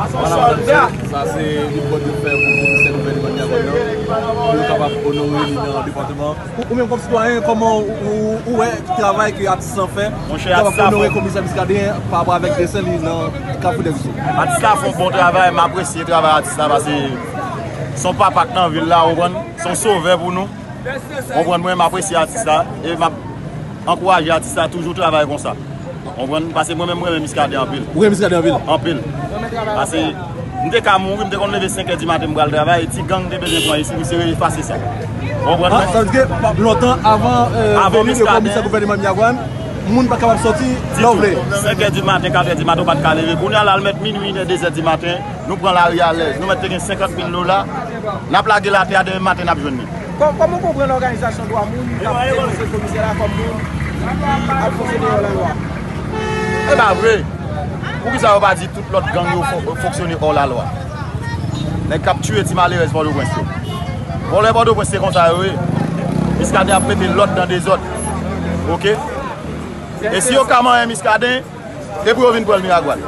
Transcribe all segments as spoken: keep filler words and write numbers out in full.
Sa se yon bòn yo fè pou komisè gouvènman Miagwàn nan, pou yo kapab onore li nan depatman. Ou, ou menm kòm sitwayen, kòman ou, ou, ou wè travay ke atis lan fè, pou kapab onore komisè Muscadin pa rapò avèk desen li nan Kafou Dèzito? Atis la fè yon bon travay, m apresye travay atis la, paske se yon papa k nan vil la, ou konprann, se yon sovè pou nou. Ou konprann, mwen, m apresye atis la, e m ap ankouraje atis la toujou travay konsa. Ou konprann? Paske mwen menm, mwen renmen Muscadin anpil. Ou renmen Muscadin anpil? Anpil. Paske m te ka mouri, m te konn leve senk è di maten, m pral travay, ti gang te bezwen pran isi, misye efase sa. Ou konprann? Ah, sa vle di ke pa lontan avan, euh, vini de komisè gouvènman Miagwàn, moun pa kapab sòti lè w vle. Senk è di maten, kat è di maten, ou pa t ka leve. Kounye a la, l mèt minwi, inè, de zè di maten, nou pran lari alèz. Nou mèt te gen senkant mil dola, n ap lage l atè a, demen maten n ap jwenn li. Kò-, kòman w konprann òganizasyon dwa moun k ap denonse komisè la kòm moun ki ap fonksyone hors la loi? E pa vre. Poukisa yo pa di tout lòt gang yo fon-, fonksyone hors la loi? Nèg k ap tiye ti malerèz Pòtoprens yo. Vòlè Pòtoprens se konsa yo ye. Muscadin ap mete lòd nan dezòd. Oke? E si yo ka manyen Muscadin, e pou yo vin pran l Miragwàn.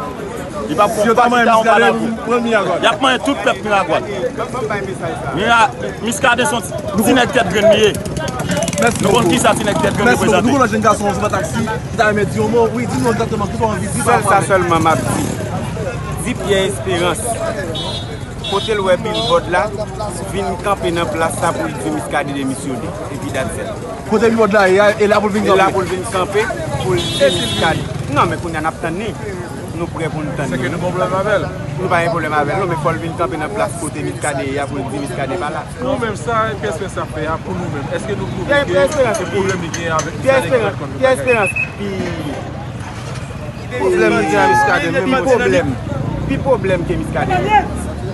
Li p ap fè yon pa chita yon pa lakou. Y ap manyen tout pèp Miragwàn. Mira-, Muscadin se yon ti, ti nèg tèt grenn li ye. Nou konn kisa ti nèg tèt grenn reprezante. Nou konn lòt jèn gason sou taksi, ki ta renmen di yon mo. Wi, di nou egzakteman kisa w anvi di. Sèl sa sèlman m ap di. Di Pierre Espérance, kote l wè billboard la, vin kanpe nan plas la pou l di Muscadin demisyone. Epi that's it. Kote billboard la ye a, e la pou l vin kanpe. E la pou l vin kanpe, pou l di Muscadin. Non, men kounye a n ap tann li. Nou prè pou n tann li. Se ke nou gen pwoblèm avè l. Nou pa gen pwoblèm avè l, non, men fò l vin kanpe nan plas kote Muscadin ye a pou l di Muscadin pa la. Nou menm sa, Pierre Espérance ap fè a pou nou menm. Èske nou twouve ke pwoblèm li gen avèk Muscadin ki fè l konn Pierre Espérance pi pwoblèm li gen a Muscadin, menm pi pwoblèm, pi pwoblèm ke Muscadin.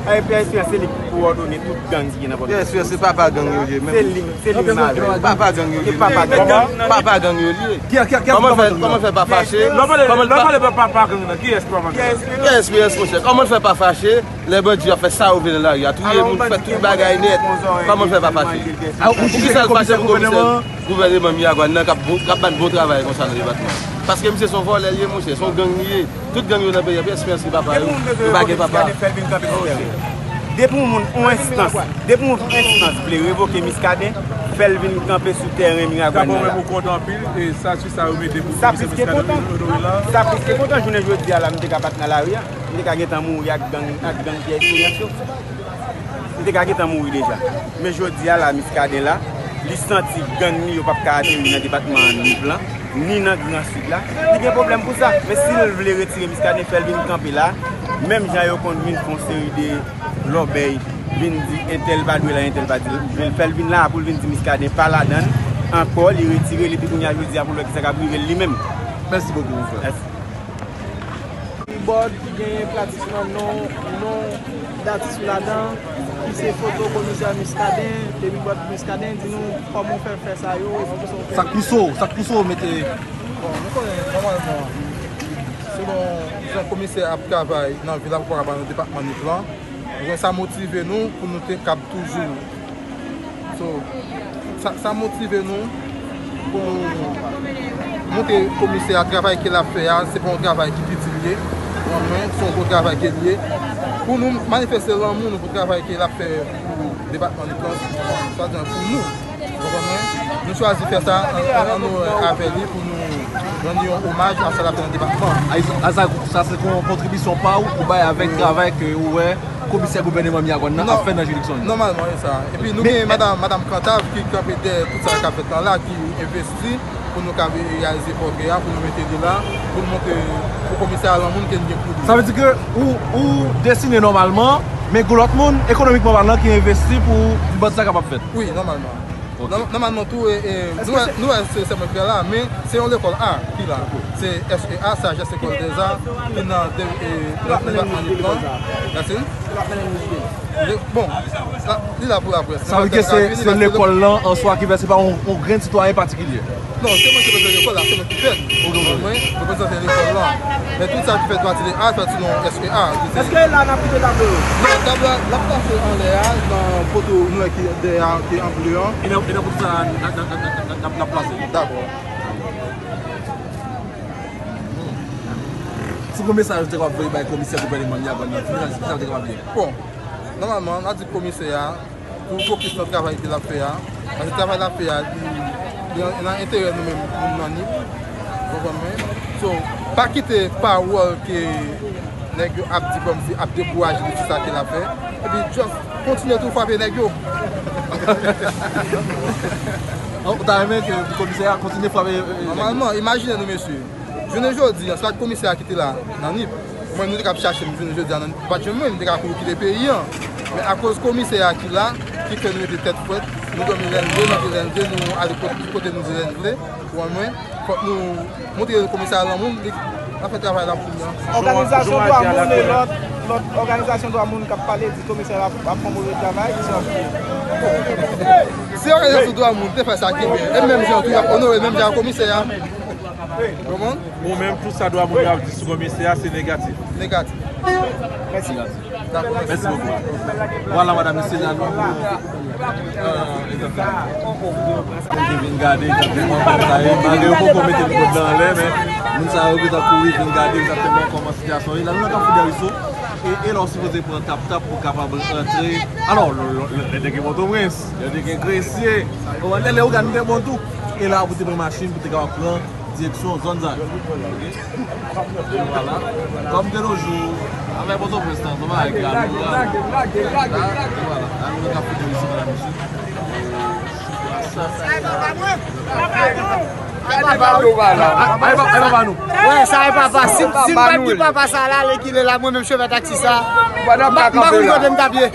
Ay, Pierre Espérance, se li ki kowòdone tout gang ki gen nan Pòtoprens. Pierre Espérance, se papa gang yo ye, menm. Se li, se li mare. Papa gang yo ye. Papa gang. Papa gang yo ye. Kòman fè, kòman fè pa fache? Lè w pale, lè w pale de papa gang nan, kiyès ki papa gang nan? Pierre Espérance, monchè. Kòman fè pa fache? Lè bandi ap fè sa yo vle nan lari a, touye moun, fè tout bagay nèt. Kòman fè pa fache? Poukisa l fache pou komisè gouvèneman Miragwàn nan k ap bon, k ap ban bon travay konsa nan depatman? Paske misye se yon vòlè l ye, monchè, se yon gang li ye. Tout gang yo nan peyi a, Pierre Espérance ki papa yo. Yo pa gen papa. Depi yon moun, yon enstans, depi yon enstans vle revoke Muscadin, fè l vin kanpe sou tèren Miragwàn nan la. Ou kontan anpil, e estati sa yo mete pou komisè Muscadin onore la. Sa plis ke kontan, jounen jodi a la, m te ka pa t nan lari a. M te ka gentan mouri ak gang, ak gang Pierre Espérance yo. M te ka gentan mouri deja. Men jodi a la, Muscadin la, li santi gang li yo p ap ka ateri nan depatman Nip lan, ni nan Gran Sid la. Li gen pwoblèm pou sa. Men si l vle retire Muscadin, fè l vin kanpe la, menm jan yo konn vin fè yon seri de lòbèy, vin di entèl pa dwe la, entèl pa dwe, fè l vin la pou l vin di Muscadin pa ladan l ankò, li retire l, epi kounye a jodi a pou l wè kisa k ap rive l li menm. Mèsi bokou, mon frè. Mèsi. Billboard ki gen pratikman non, non datis ou ladan, ki se foto komisè Muscadin, de billboard Muscadin, di nou kòman w fè fè sa yo, epi kisa w fè. Sa k pouse w, sa k pouse w mete? Bon, nou konnen, nòmalman, selon jan komisè ap travay nan vil la, pou pa nan depatman Nip lan, nou konnen sa motive nou pou nou te kab toujou So, sa, sa motive nou pou montre komisè a travay ke l ap fè a, se pa yon travay ki piti li ye. Pou mwen, se yon gwo travay ke li ye. Pou nou manifeste lanmou nou pou travay ke l ap fè pou depatman Nip lan, swadizan pou nou. Ou konprann mwen? Nou chwazi fè sa an, an, an onè avè li pou nou rann li yon omaj a sa l ap fè nan depatman. A, sa, sa se yon kontribisyon pa w ou bay avèk travay ke ou wè komisè gouvèneman Miragwàn nan ap fè nan jiridiksyon li. Nòmalman, e sa. Epi nou gen madanm, madanm Kantav ki kanpe dèyè tout sa k ap fèt lan la, ki envesti pou nou ka reyalize pòtre a, pou nou mete li la, pou nou montre pou komisè a lanmou ke nou gen pou li. Sa vle di ke ou, ou desine nòmalman, men gen lòt moun, ekonomikman palan, ki envesti pou billboard sa kapab fèt. Wi, nòmalman. Ok. Nò-, nòmalman tou, e, e, nou wè, nou wè se, se mwen ki la, men se yon lekòl a ki la. Se S E A, Sagesse École des Arts, ki nan de-, e, nan depatman Nip lan. Mèsi. Bon, sa, li la pou laprès. Sa vle di se, se lekòl lan an swa ki fè, se pa yon, yon grenn sitwayen patikilye. Non, se mwen ki mete lekòl la, se mwen ki fè l. Ou konprann mwen? Reprezante lekòl lan. Men tout sa ki fèt pati de a, fèt sou non S E A. Èske la n ap kite tablo yo? Non, tablo a, l ap plase anlè a, nan poto nou wè ki dèyè a, ki an ble an. E nan, e nan poto sa a, n ap, n ap, n ap, n ap, n ap plase. Dakò. Ki mesaj ou te kapab voye bay komisè gouvènman Miagwàn nan? Ki mesaj ou te kapab voye? Bon, nòmalman, n a di komisè a, pou fokis nan travay ke l ap fè a. Paske travay l ap fè a, li, li nan enterè nou menm, moun nan Nip. Ou konprann mwen? So, pa kite pawòl ke nèg yo ap di kòmsi ap dekouraje li sou sa ke l ap fè. Epi, just kontinye tou frape nèg yo. Ou ta renmen ke komisè a kontinye frape, eh, nèg yo? Nòmalman, imajine nou, mesye. Jounen jodi a, se pa t komisè a ki te la nan Nip. Mwen, nou te k ap chache m jounen jodi a, nan, pa t jwenn mwen, m te ka kouri kite peyi a. Men akoz komisè a ki la, ki fè nou mete tèt frèt, nou dòmi lè n vle, nou manje lè n vle, nou ale kote, kote nou vle lè n vle. Ou konprann mwen? Fòk nou montre komisè a lanmou, li, l ap fè travay la pou nou an. Òganizasyon dwa moun e lòt, lòt òganizasyon dwa moun k ap pale di komisè a ap, ap fè move travay, kisa w vle? Si òganizasyon dwa moun te fè sa ki byen, e menm jan tou, y ap onore l menm jan ak komisè a. Ou konprann? Ou menm, tout sa dwa moun yo ap di sou komisè a, se negatif. Negatif. Mèsi. Dakò, mèsi. Mèsi bokou. Vwala, madam, mesye, la, nou, euh, nou te vin gade egzakteman kòman sa ye. Malgre yo poko mete l kòd la anlè, men moun sa yo gentan kouri vin gade egzakteman kòman sitiyasyon ye. La, nou nan Kafou Dèriso. E, e la, w sipoze pran tap-tap pou kapab rantre. Alò, lè, lè, lè te gen Pòtoprens, lè te gen Gresye, lè, lè, lè ou gade, nou te bon tou. E la, pou te pran machin, pou te kapab pran direksyon zòn sa yo. Vwala. Kòm de nos jours, afè Pòtoprens lan, se yon bagay grav, grav, grav, grav. Vwala. La, nou nan Kafou Dèriso, medam, mesye. Ay, papa nou. Wè, sa e papa. Si, si m pa t di papa sa la, lè ki lè la, mwen menm chofè taksi sa, m ap, m ap mouri kote m t ap ye.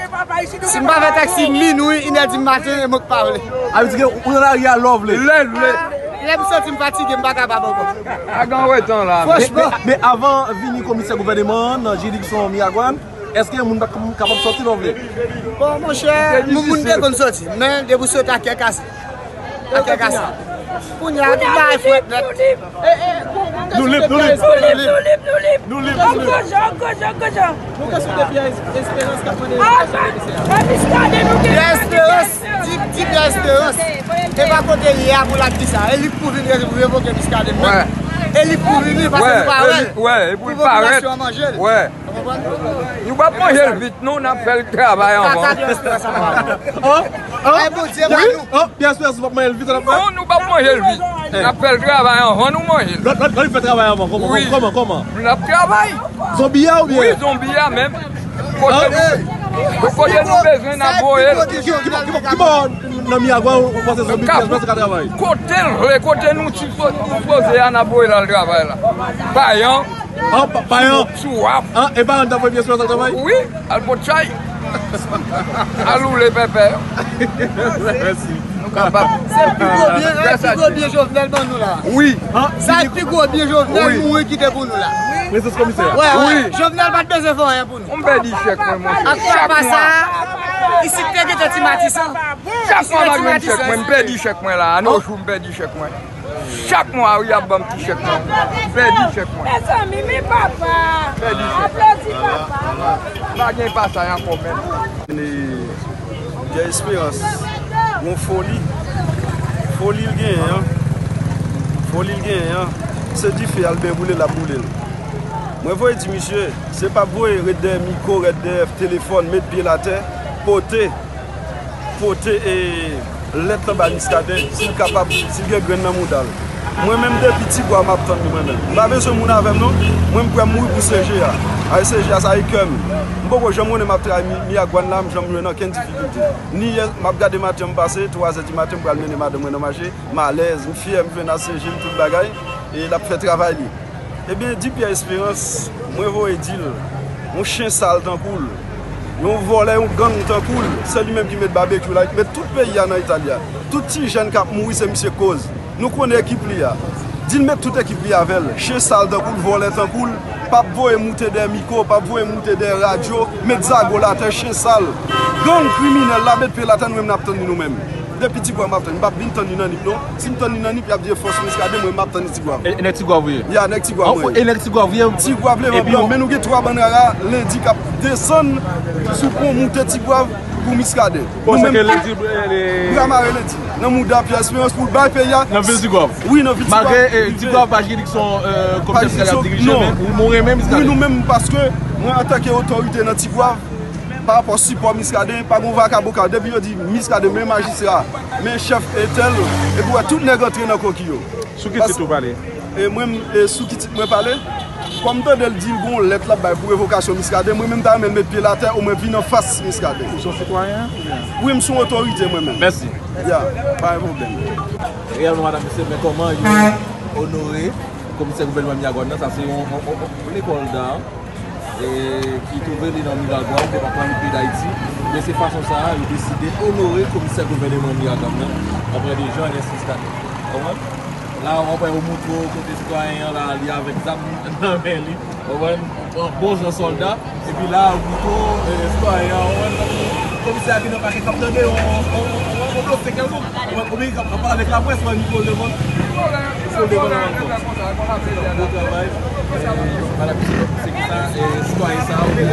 Si m pa fè taksi minwi, inè di maten, e mwen k pa vle. A vle di ke ou nan lari a lè w vle. Lè l vle. Lè m santi m fatige, m pa kapab ankò. Pa gen retan la. Franchman. Men, men, men avan vini komisè gouvèneman an nan jiridiksyon Miragwàn, èske yon moun pa t kapab sòti lè w vle? Bon, monchè, moun, moun te konn sòti, men depi w sòti a kè kase. A kè kase. Kounye a, tout bagay frèt nèt. Nou lib, nou lib. Nou lib, nou lib, nou lib. Nou lib, nou lib. Angojo, angojo, angojo. Nou te sou depi a Esperans k ap mande. Pye Esperans, di, di Pye Esperans. E pa kote l ye a pou l ap di sa. E li k pou vin revoke Muscadin menm. E li k pou vini, paske nou pa wè l. Wè, e pou l parèt. Popilasyon an manje l. Wè. Nou p ap manje l vit, non, n ap fè l travay anvan. An? An? Wi, an? Pye Esperans, nou p ap manje l vit, n ap fè? Non, nou p ap manje l vit. N ap fè l travay anvan nou manje l. Lè, lè, lè li fè travay anvan, kòman, kòman, kòman? N ap travay. Zonbi a oubyen? Wi, zonbi a menm. Kote nou, kote nou bezwen, n ap voye l. Ki, ki, ki, ki, ki bò nan Miragwàn ou panse zonbi Pye Esperans ka travay? Kote l vle, kote nou sipo-, sipoze a, n ap voye l al travay la. Payan. An, pa, payan. Sou waf. An, e payan t ap voye Pye Esperans al travay? Wi, al pot chay. Al woule pèpè. Mèsi. Nou kapab. Se pi gwo byen, e pi gwo byen Jovenel ban nou la. Wi. An, sa e pi gwo byen Jovenel mouri kite pou nou la. Prezans komisè. Wè, wè. Jovenel pa t bezwen fè anyen pou nou. M pèdi chèk mwen, monchè. Ak papa sa, isit te gentan ti Matisan. Chak mwa m ap jwenn chèk mwen, m pèdi chèk mwen la. Ann, jou m pèdi chèk mwen. Chak mwa, wi, y ap ban m ti chèk mwen. M pèdi chèk mwen. Mezanmi, men papa. Pèdi chèk. Aplodi papa. Pa gen pasaj ankò menm. Pye Esperans, gon foli. Foli l genyen an. Foli l genyen an. Se dife a l byen boule, l ap boule l. Mwen voye di misye, se p ap voye ret dèyè mikwo, ret dèyè telefòn, met pye l atè, pote, pote, e, lèt lan bay Muscadin, si l kapab, si l gen grenn nan mouda l. Mwen menm depi ti bwa m ap tann li mwen menm. M pa bezwen moun avè m non. Mwen m prè mouri pou C G a. Ay C G a sa e kè m. M poko janm konnen m ap travay Mi-, Miragwàn la, m janm jwenn ankenn difikilte. Ni yè, m ap gade maten an m pase, twazè di maten m pral mennen madanm mwen nan mache, m alèz, m fyè, m jwenn a C G m tout bagay, e l ap fè travay li. Ebyen, di Pye Esperans, mwen voye di l, yon chen sal tankou l, yon vòlè, yon gang tankou l, se li menm ki met babekyou la, ki met tout peyi a nan eta li a. Tout ti jèn k ap mouri, se misye k koz. Nou konnen ekip li a. Di l met tout ekip li avè l. Chen sal tankou l, vòlè tankou l, p ap voye moute dèyè mikwo, p ap voye moute dèyè radyo, met zago l atè, chen sal. Gang kriminèl la, met pye l atè, nou menm n ap tann li nou menm. Depi Tigwav m ap tann, m p ap vin tann li nan Nip non. Si m tann li nan Nip, y ap di e fòs Miskaden, mwen m ap tann li Tigwav. E nèg Tigwav ou ye? Ya, nèg Tigwav mwen ye. E nèg Tigwav ou ye? Tigwav leve blan, men nou gen twa bann rara lendi k ap desann sou pon moute Tigwav pou Miskaden. Bon, se ke lendi, bra mare lendi nan mouda Pierre Espérance pou l bay peyi a. Nan vil Tigwav. Wi, nan vil Tigwav. Malgre Tigwav pa jiridiksyon komisè Miskaden ap dirije, men ou renmen Miskaden. Wi, nou menm, paske mwen antanke otorite nan Tigwav, pa rapò sipò Miskaden, pa gon vakabon ka. Depi yo di Miskaden men majistra, men chèf entèl, epi w wè tout nèg antre nan koki yo. Sou ki tit ou pale? E mwen, e sou ki tit mwen pale? Kòm m tande l di l gon lèt l ap bay pou revokasyon Miskaden, mwen menm m ta renmen l met pye l atè, omwen vin anfas Miskaden. Ou se yon sitwayen? Wi, m se yon otorite mwen menm. Mèsi. Ya, pa gen pwoblèm. Reyèlman, madanm, mesye, men kòman yo onore komisè gouvènman Miragwàn nan? Sa se yon, yon, yon, yon lekòl da e ki twouve li nan Miragwàn, depatman Nip, peyi Dayiti. Men se fason sa a yo deside onore komisè gouvèneman Miragwàn nan, André Dejean, Ernest Miskaden. Konprann? La, w ap wè yo montre w kote sitwayen an la, li avèk zam nan men li. Konprann? An bon jan sòlda. Epi la, ou montre w, e, sitwayen an, konprann? Komisè a ki nan pakèt k ap tande yon, yon, yon, yon, yon dosye kèlkonk. Konprann? Oubyen k ap, k ap pale avèk laprès, wè mikwo l devan l. Mikwo l devan l ankò. Bon travay. Madanm, se, se ki sa, e, sitwayen sa a, oubyen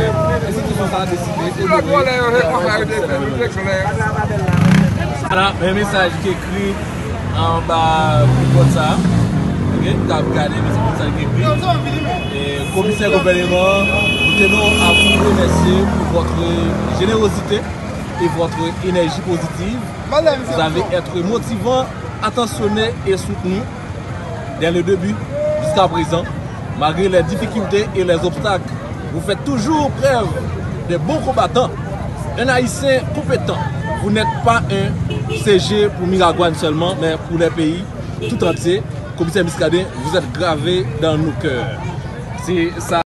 enstitisyon sa a deside onore travay komisè gouvèneman. Voilà, men mesaj ki ekri anba billboard sa a. Ok, n ap gade, men se konsa ki ekri. E, komisè gouvèneman, nous tenons à vous remercier pour votre générosité et votre énergie positive. Vous avez été motivant, attentionné et soutenu dès le début jusqu'à présent, malgré les difficultés et les obstacles. Vous faites toujours preuve de bons combattants. Un Haïtien compétent. Vous n'êtes pas un C G pour Miragwàn seulement, mais pour le pays tout entier. Komisè Miskaden, vous êtes gravé dans nos cœurs. Se sa.